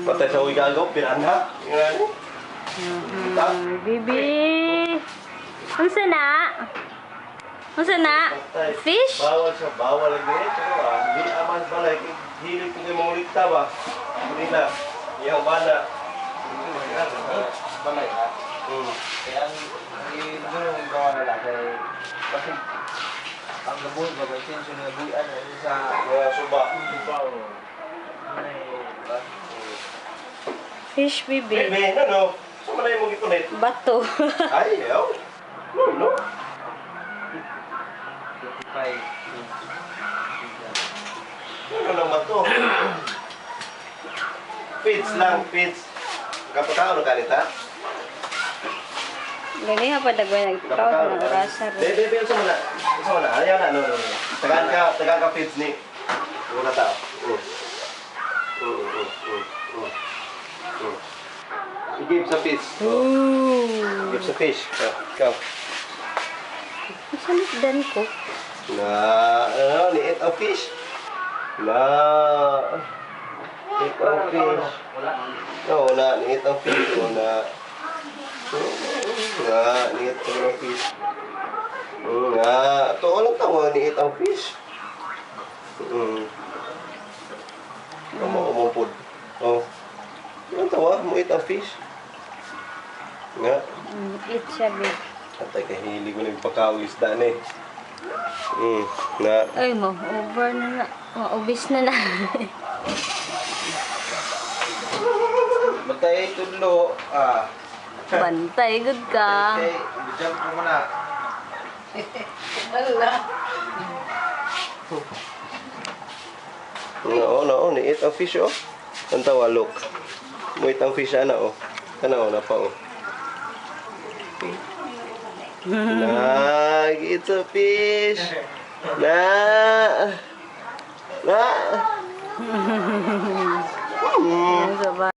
Patay sa uwi gagaw, piranha. Nga ni. Kita. Bibi. Unsa na? Unsa na? Patay. Fish? Bawal siya, bawal lagi. Pero ah, di aman balay. Hilig ko kay mga ba? Hindi na. Iyang bana. Balay ha. Kaya ang ang gawa nila kay kasi ang gabuhi ba kay intention nga buhian ay sa Mga suba. suba o ay ba? Fish, bibi. Bebe, no, no. Sa manay mo gipunit. Bato. Ay, yaw. No, no. 25. Ano naman to? Feeds lang, feeds. Kapagkaon ka nita? Gani ha pa dagway nagkaw ng orasa ro. Bebe, bebe, unsa man na? Unsa man na? Ayaw na, no, no, no. Tagaan ka feeds ni. Wala tao. I-give sa fish. Oh. Ooh. Give sa fish. Oh, ikaw. Unsa dan ko? Na, ano, ni eat a fish. Na, eat a fish. Wala. No, wala. Ni eat ang fish. Wala. Nga, ni eat ang fish. Nga. Ito, walang tawa. Ni eat ang fish. Amo, umupod. Oh. Walang tawa. Mo eat ang fish. Nga. Eat siya, babe. Atay, kahilig mo na yung pagkaw isda na eh. Na. Ay mo, over na na. Maubis na na. Bantay tudlo ah. Bantay, good ka. Kay jump mo na. Oo, no, ni eat ang fish oh. Ang tawa, look. Mo eat ang fish ana oh. Kana oh, napa oh. Na, it's a fish. Na. Na. Ano sa ba?